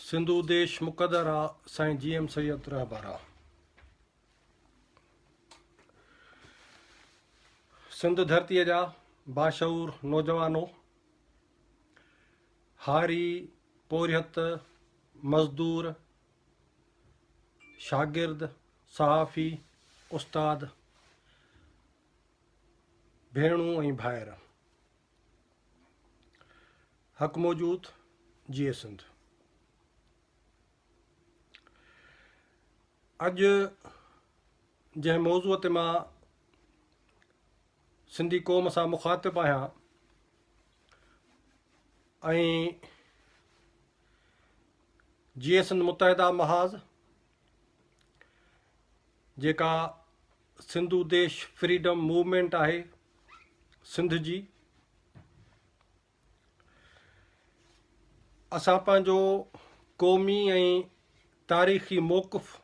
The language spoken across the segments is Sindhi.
سنڌو ديش مقدر آ سائين جي ايم سيد رهبر آ. سنڌ ڌرتيء جا باشعور نوجوانو، هاري، پورهيت، مزدور، شاگرد، صحافي، استاد، ڀيڻون ۽ ڀائر. حق موجود جيئي سنڌ. اڄ جنهن موضوع تي مان سنڌي قوم سان مخاطب آهيان ۽ جيئي سنڌ متحده محاذ جيڪا سنڌو ديش فريڊم موومينٽ آهي سنڌ جي اسان پنهنجو قومي ۽ تاريخي موقف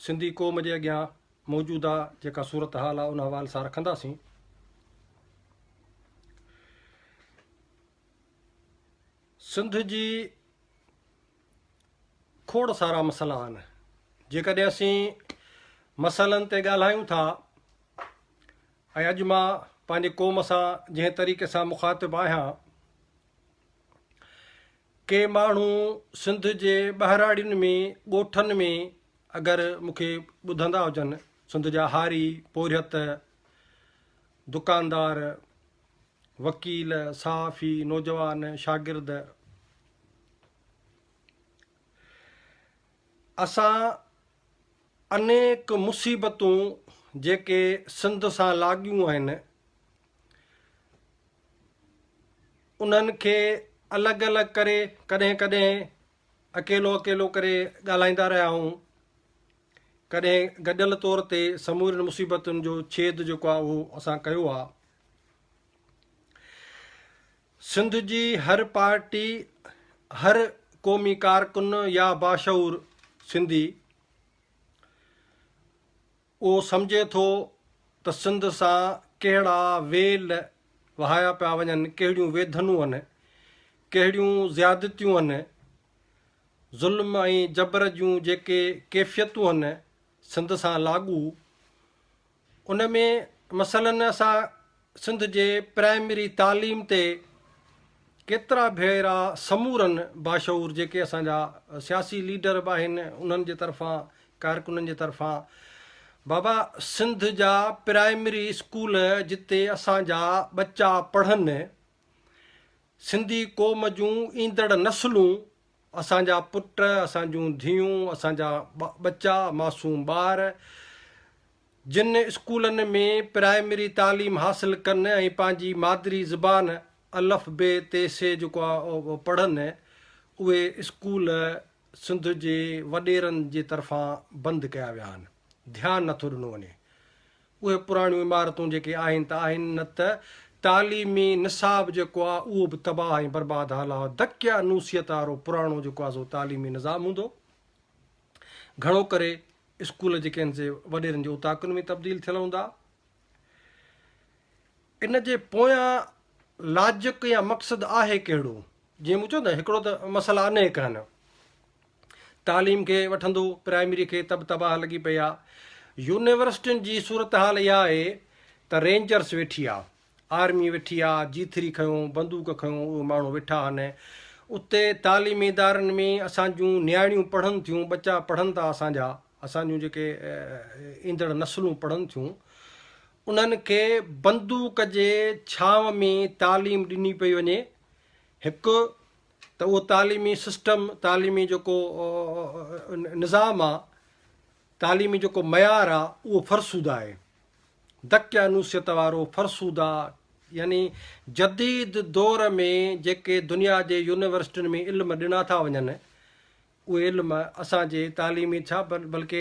سنڌي قوم جي اڳيان موجوده جيڪا صورتحال آهي ان حوالي سان رکنداسين. سنڌ جي کوڙ سارا مسئلا آهن جيڪڏهن اسين مسئلن تي ڳالهايون ٿا ۽ اڄ مان پنهنجي قوم سان جنهن طريقي سان مخاطب آهيان ڪي ماڻهو سنڌ جي ٻهراڙين ۾ ڳوٺن ۾ اگر مون کي ٻڌندا هجن سنڌ جا هاري پورهيت دڪاندار وڪيل، صحافي، نوجوان، شاگرد، اسان انيڪ مصيبتون جيڪي سنڌ سان لاڳيون آهن، انهن کي الڳ الڳ ڪري ڪڏهن ڪڏهن اڪيلو اڪيلو ڪري ڳالهائيندا رهيا آهيون، ڪڏهن گڏيل طور تي سمورين مصيبتن جو ڇيد جيڪو آهي اهو اسان ڪيو آهي. سنڌ جي هر پارٽي، هر قومي ڪارڪن يا باشعور سنڌي اهو سمجهي ٿو ته سنڌ سان ڪهڙا ويل وهايا پيا وڃن، ڪهڙيون ويڌنون آهن، ڪهڙيون زيادتيون آهن، ظلم ۽ جبر جون جيڪي ڪيفيتون آهن سنڌ سان لاڳو، ان ۾ مثلاً اسان سنڌ جي پرائمري تعليم تي ڪيترا ڀيرا سمورن باشعور جيڪي اسان جا سياسي ليڊر به آهن انهن جي طرفان ڪارڪنن جي طرفان بابا سنڌ جا پرائمري اسڪول جتي اسان جا ٻچا پڙهن سنڌي قوم جون ايندڙ نسلون اسان جا پٽ اسان جون ڌيئون اسان جا ٻچا معصوم ٻار جن اسڪولن ۾ پرائمري تعليم حاصل ڪن ۽ پنهنجي مادري زبان الف بي ت ث جيڪو آ پڙهن اهي اسڪول سنڌ جي وڏيرن جي طرفان بند ڪيا ويا آهن ڌيان نٿو ڏنو وڃي اهي پراڻيون عمارتون جيڪي آهن ته آهن نه ته تعليمي نصاب جيڪو آ اهو به تباهه ۽ برباد حال آ دقيانوسيت وارو پراڻو جيڪو آ سو تعليمي نظام هوندو گهڻو ڪري اسڪول جيڪي آهن سي وڏيرن جي اوطاقن ۾ تبديل ٿيل هوندا. ان جي پويان لاجڪ يا مقصد آهي ڪهڙو؟ جيئن مون چيو ته هڪڙو ته مسئلا انيڪ آهن. تعليم کي وٺندو پرائمري کي ته به تباهه لڳي پئي آهي. يونيورسٽين جي صورتحال اها آهي ته رينجرس ويٺي آهي. آرمي ويٺي آ، جي ٿري کنيو، بندوق کنيو اهي ماڻهو ويٺا آهن. اتي تعليمي ادارن ۾ اسان جون نياڻيون پڙهن ٿيون، ٻچا پڙهن ٿا اسان جا، اسان جون جيڪي ايندڙ نسلون پڙهن ٿيون، انهن کي بندوق جي ڇانو ۾ تعليم ڏني پئي وڃي. هڪ ته اهو تعليمي سسٽم، تعليمي جيڪو نظام آ، تعليمي جيڪو معيار آ، اهو فرسوده آهي. دقيانوسيت وارو فرسوده يعني جديد دور ۾ جيڪي دنيا جي يونيورسٽين ۾ علم ڏنا ٿا وڃن اهي علم اسان جي تعليمي ڇا بلڪه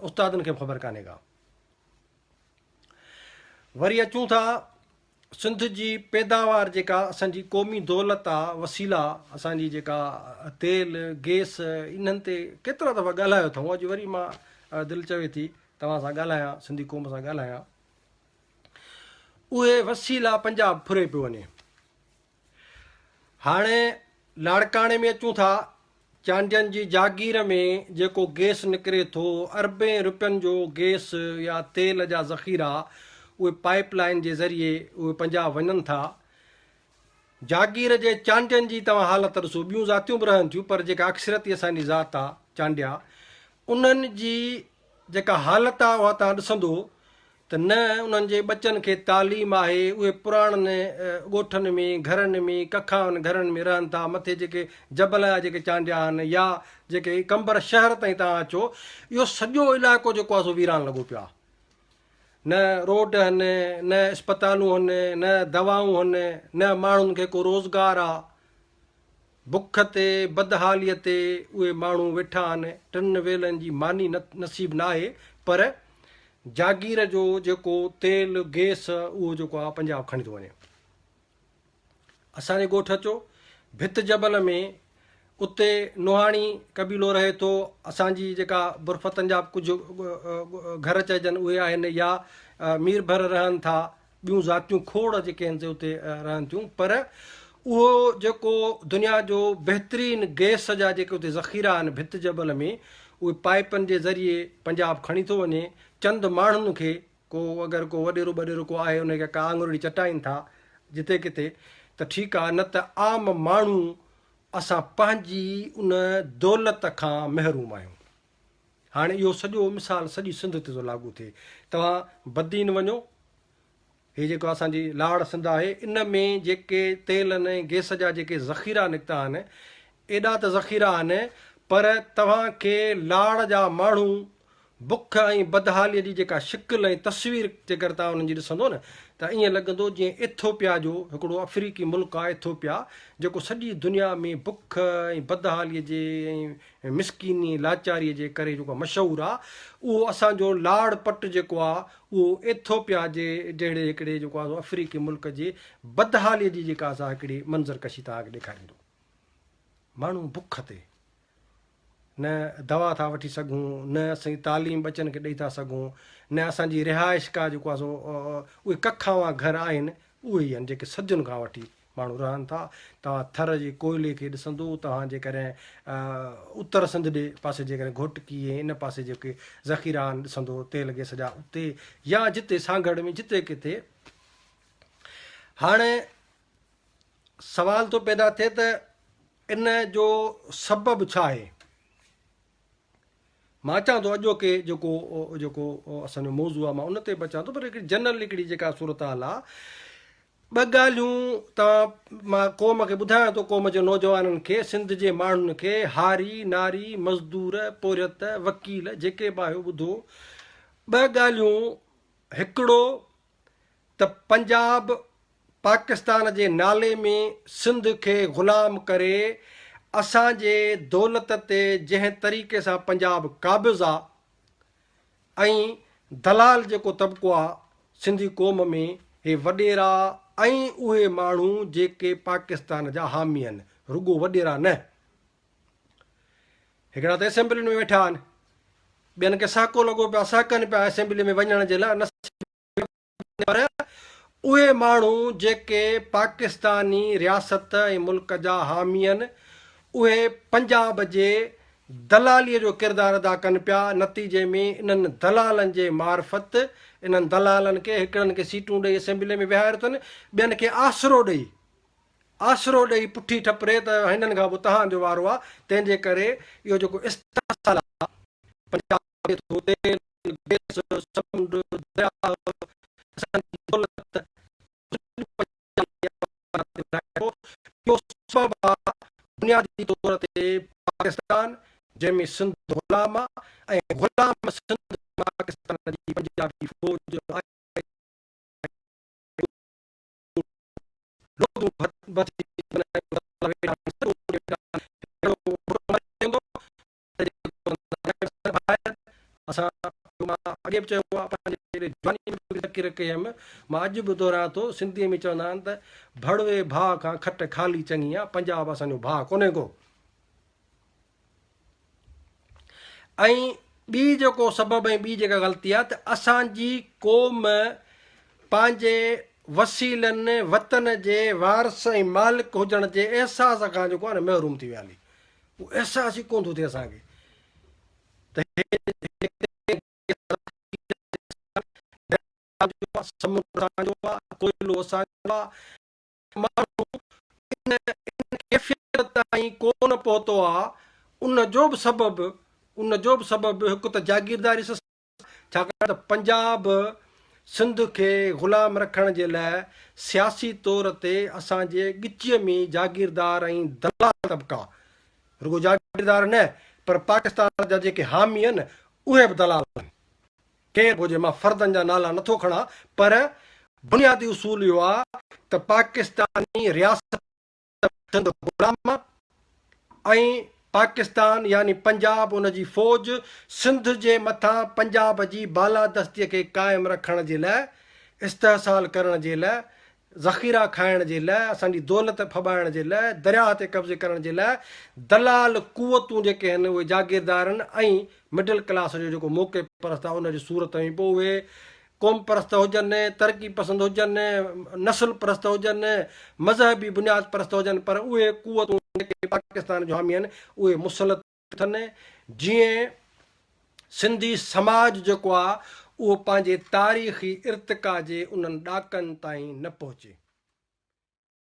استادن کي به خبر ڪانهي ڪا. وري اچون ٿا سنڌ جي پيداوار جيڪا اسان جي قومي دولت آ وسيلا اسان جي جيڪا تيل گيس انهن تي ڪيترا دفعا ڳالهايو اٿئون اڄ وري مان دل چوي ٿي توهان سان ڳالهايان سنڌي قوم سان ڳالهايان اهي وسيلا پنجاب ڦري پيو وڃي هاڻي لاڙڪاڻي ۾ اچون ٿا چانڊين جي جاگير ۾ جيڪو گئس نڪري ٿو، اربين رپين جو گئس يا تيل جا ذخيرا اهي پائيپ لائين جي ذريعي اهي پنجاب وڃن ٿا. جاگير جي چانڊين جي توهان حالت ڏسو، ٻيون ذاتيون به رهن ٿيون پر جيڪا اڪثريتي اسان جي ذات آ چانڊيا، انهن جي جيڪا حالت آ اها توهان ڏسندو ته نه انهن جي ٻچن کي تعليم آهي، اهي پراڻن ڳوٺن ۾، گهرن ۾، ڪکائن گهرن ۾ رهن ٿا، مٿي جيڪي جبل جا جيڪي چانڊيا آهن يا جيڪي قمبر شهر تائين توهان اچو، اهو سڄو علائقو جيڪو آهي سو ويران لڳو پيو آهي. نه روڊ آهن، نه اسپتالون آهن، نه دوائون آهن، نه ماڻهن کي ڪو روزگار آهي. بک تي، بدحاليء تي اهي ماڻهو ويٺا آهن، ٽن ويلن جي ماني نصيب ناهي، پر جاگير جو جيڪو تيل، گئس اهو جيڪو آهي پنجاب کڻي ٿو وڃي. اسان جي ڳوٺ اچو، ڀت جبل ۾ اتي نوحاڻي قبيلو رهي ٿو، اسان جي جيڪا برفتن جا ڪجهه گهر چئجن اهي آهن يا ميربحر رهن ٿا، ٻيون ذاتيون کوڙ جيڪي آهن سي اتي رهن ٿيون پر اهو جيڪو دنيا جو بهترين گئس جا جيڪي اتي ذخيرا آهن ڀت جبل ۾ اهي پائپن جي ذريعي پنجاب کڻي ٿو وڃي چند ماڻهن کي ڪو اگر ڪو وڏيرو ٻڏيرو ڪو آهي ان کي ڪا آڱرڙي چٽائين ٿا جتي ڪٿي ته ٺيڪ آهي نه ته عام ماڻهو اسان پنهنجي ان دولت کان محروم آهيون. هاڻي اهو سڄو مثال سڄي سنڌ تي ٿو لاڳو ٿئي. توهان بدين وڃو، هي جيڪو اسان جي لاڙ سنڌ آهي، ان ۾ جيڪي تيلن ۽ گئس جا جيڪي ذخيرا نڪتا آهن، ايڏا ته ذخيرا آهن، پر توهان کي لاڙ جا ماڻهو بک ۽ بدحاليء جي جيڪا شڪل ۽ تصوير جيڪر توهان انهن جي ڏسندو نه ته ائين لڳندو جيئن ايٿوپيا جو هڪڙو افريقي ملڪ آهي ايٿوپيا جيڪو سڄي دنيا ۾ بک ۽ بدحاليء جي ۽ ۽ مسڪيني لاچاريء جي ڪري جيڪو مشهور آ، اهو اسان جو لاڙ پٽ جيڪو آ، اهو ايٿوپيا جي جهڙي هڪڙي جيڪو آ سو افريقي ملڪ جي بدحاليء جي جيڪا سا هڪڙي منظر ڪشي توهان کي ڏيکاريندو. ماڻهو بک تي نه دوا ٿا وٺي سگهون، نه اسين تعليم ٻچن کي ڏئي ٿا سگهون، نه اسان جي رهائش گاهه جيڪو آ سو اهي ڪکاوان گهر آهن، اهي ئي آهن جيڪي صدين کان وٺي ماڻهو رهن ٿا. توهان ٿر جي ڪوئلي کي ڏسندو، توهان جيڪڏهن اتر سنڌ ڏي پاسي جيڪڏهن گهوٽڪي ۽ ان پاسي جيڪي ذخيرا آهن ڏسندو تيل گئس جا اتي يا جتي سانگهڙ ۾ جتي ڪٿي. هاڻي سوال ٿو پيدا ٿئي ته ان جو سبب ڇا آهي؟ مان اچان ٿو اڄوڪي جيڪو جيڪو اسان جو موضوع آهي مان ان تي به اچان ٿو پر هڪڙي جنرل هڪڙي جيڪا صورتحال آهي ٻه ڳالهيون توهان مان قوم کي ٻڌايان ٿو قوم جي نوجوانن کي سنڌ جي ماڻهن کي هاري ناري مزدور پورهيت وڪيل جيڪي به آهيو ٻڌو ٻه ڳالهيون هڪڙو ته پنجاب پاڪستان جي نالي ۾ سنڌ کي غلام ڪري اسان جي دولت تي جنهن طريقي سان پنجاب قابض آ ۽ دلال جيڪو طبقو آ سنڌي قوم ۾ هي وڏيرا ۽ اهي ماڻهو جيڪي پاڪستان جا حامي آهن رڳو وڏيرا نه هڪڙا ته اسيمبلين ۾ ويٺا آهن ٻين کي سهڪو لڳو پيو آ سهڪن پيا اسيمبلي ۾ وڃڻ جي لاء نه پر اهي ماڻهو جيڪي پاڪستاني رياست ۽ ملڪ جا حامي آهن، اهي پنجاب جي دلاليء جو ڪردار ادا ڪن پيا، نتيجي ۾ انهن دلالن جي معرفت انهن دلالن کي هڪڙن کي سيٽون ڏئي اسيمبليء ۾ ويهاريو اٿن، ٻين کي آسرو ڏئي آسرو ڏئي پٺي ٺپري ته هنن کان پوء توهان جو وارو آ، تنهن جي ڪري اهو جيڪو استحصال آ پنجاب ڪري ٿو، تيل، گئس، سمنڊ، درياهه، اسان جي دولت اهو سبب آ بنيادي طور تي پاڪستان جنهن ۾ سنڌ غلام آ ۽ غلام سنڌ پاڪستان جي پنجابي فوج اسان مان اڳي به چيو آهي پنهنجي جواني ۾ به تقرير ڪئي هيم مان اڄ به دهرايان ٿو سنڌي ۾ چوندا آهن ته ڀڙوي ڀاء کان کٽ خالي چڱي آهي پنجاب اسان جو ڀاء ڪونهي ڪو ۽ ٻي جيڪو سبب ۽ ٻي جيڪا غلطي آهي ته اسان جي قوم پنهنجي وسيلن وطن جي وارث ۽ مالڪ هجڻ جي احساس کان جيڪو آهي نه محروم ٿي ويا هلي. اهو احساس ئي ڪونه ٿو ٿئي اسان کي ته سمنڊ اسان جو آ، ڪوئلو اسان جو آ، ماڻهو ان ڪيفيت تائين ڪونه پهتو آ، ان جو به سبب ان جو به سبب هڪ ته جاگيرداري سسٽم ڇاڪاڻ ته پنجاب سنڌ کي غلام رکڻ جي لاء سياسي طور تي اسان جي ڳچيء ۾ جاگيردار ۽ دلال طبقا، رڳو جاگيردار نه پر پاڪستان جا جيڪي حامي آهن اهي به دلال آهن. ڪير به هجي مان فردن جا نالا نٿو کڻان پر بنيادي اصول اهو آهي ته پاڪستاني رياست سنڌ غلام ۽ پاڪستان يعني پنجاب ان جي فوج سنڌ جي مٿان پنجاب جي بالادستي کي قائم رکڻ جي لاء استحصال ڪرڻ جي لاء ذخيرا کائڻ جي لاء اسان جي دولت ڦٻائڻ جي لاء درياهه تي قبضي ڪرڻ جي لاء دلال قوتون جيڪي آهن اهي جاگيردارن ۽ مڊل ڪلاس جو جيڪو موقعي پرست آهي ان جي صورت ۾ پوء اهي قوم پرست هجن، ترقي پسند هجن، نسل پرست هجن، مذهبي بنياد پرست هجن پر اهي قوتون جيڪي پاڪستان جون حامي آهن اهي مسلط اٿن جيئن سنڌي سماج جيڪو آهي اهو پنهنجي تاريخي ارتقا جي انهن ڏاڪن تائين نه پهچي.